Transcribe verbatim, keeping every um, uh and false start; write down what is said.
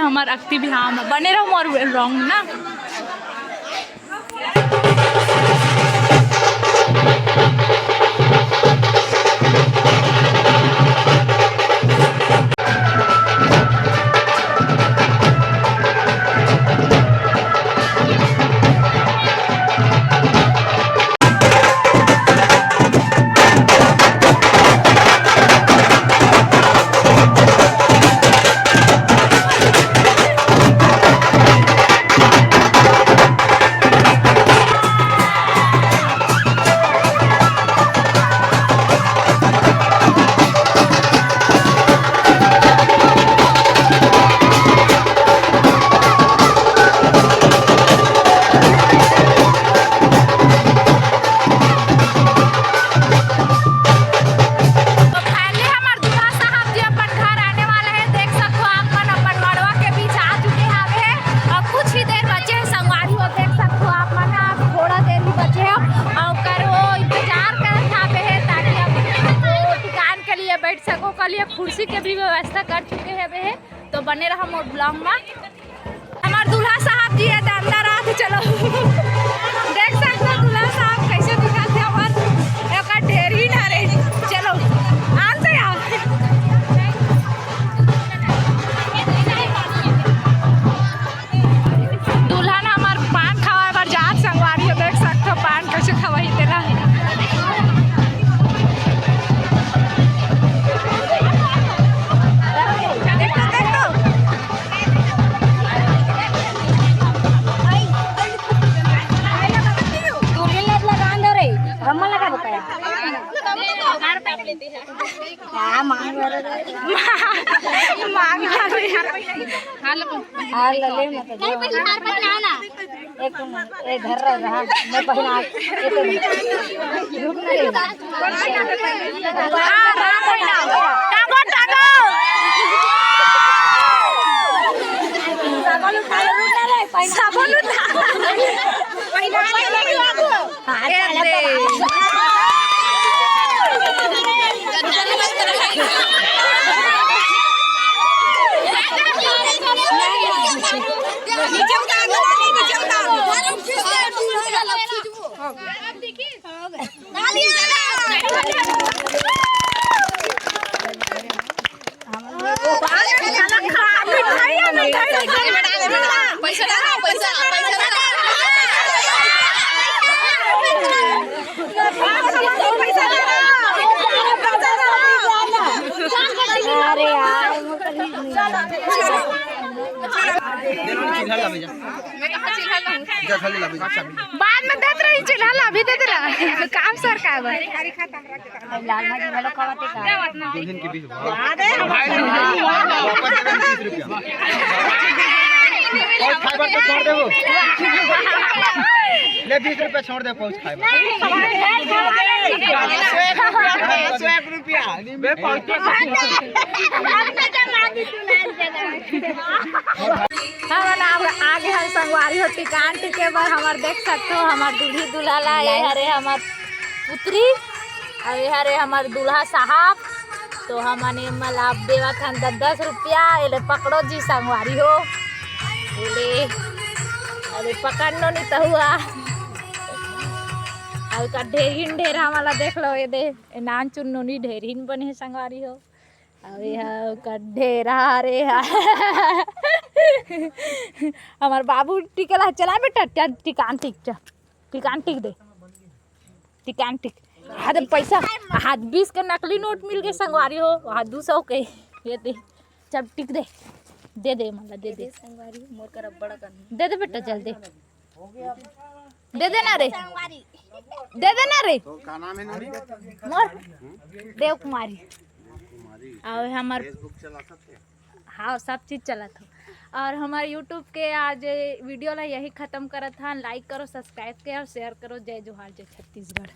हमर अक्ति बिहाव म बने रहो मोर vlog म ना। तो finally हमर दूल्हा साहब जी अपन घर आने वाला हे। देख सकथो आप मन अपन मड़वा के बीच आ चुके हावे हे और कुछ ही देर बचे हे संगवारी हो। देख सकथो आप मन ह, थोड़ा देर ही बचे हे और ओकर वो इंतजार करत हावे हे ताकि अब वो टिकान के लिए बैठ सको। के लिए कुर्सी के भी व्यवस्था कर चुके हावे हे। तो बने रहा मोर vlog म। हमर दूल्हा साहब जी हे त अंदर आत हे, चलो। देख सकथो दूल्हा साहब कैसे दिखत हे हमर, एकर ढेरी ना रे। चलो, आन से आओ। दुल्हन हमर पान खवाए बर जात संगवारी हो, देख सकथो पान कैसे खवाही तेला। दुल्हन ला लगा दो रे, हम लगा दो का? हाँ, मांग लो रे। मांग लो रे। हार ले मत दो। एक मिनट, ए, घर रह रहा, मैं पहना, एक मिनट। रुक ना रे। टांगो, टांगो। साबुन उठा, रुक ना रे, पहना। साबुन उठा। पैसा डालो, पैसा, पैसा डालो। अरे यार, बाद में देत रही, चिल्हा ला, अभी देत रहा। काम सर का बा? लाल भाजी घलो खवाथे का? दुल्हन के बीस रुपया। वापस दे दे तीस रुपया। पाउच खाए बर तो छोड़ देबो। ले बीस रुपया छोड़ दे, पाउच खाए बर। सौ एक रुपया, सौ एक रुपया। बे पाउच तो हमन आगे हन संगवारी हो टिकान टिके बर। हमर देख सकथो, हमर दूल्ही दूल्हा ला, ये हरे हमर पुत्री, अउ ये हरे हमर दूल्हा साहब। तो हमन एमा ला देवत हन दस दस रुपया। एले पकड़ो जी संगवारी हो, एले, अरे पकड़ नो नी तहुआ। अउ का ढेरहिन ढेर हमन ला देख लो, ये दे, ए नान चुन नोनी ढेरहिन बने हे संगवारी हो। अउ ये हा ओकर ढेरा रे हा। हमर बाबू टिकला, चला बेटा, टिकान टिक, टिकान टिक दे, टिकान टिक। हाँ, तो पैसा, हाँ, बीस के नकली नोट मिल गए संगवारी हो, हाँ, दू सौ के, ये दे, चल टिक दे, दे दे, मतलब दे दे। संगवारी, मोर कर बड़ा कर। दे दे बेटा, जल्दी। दे देना रे, दे देना रे। तो का नाम है नोनी? मोर देव कुमारी। कुमारी। और हमर Facebook चला सकते हैं? हाँ, सब चीज चलत हो। और हमर YouTube के आज वीडियो ला यही खत्म करत हन। Like करो, subscribe करो और share करो। जय जोहार, जय छत्तीसगढ़।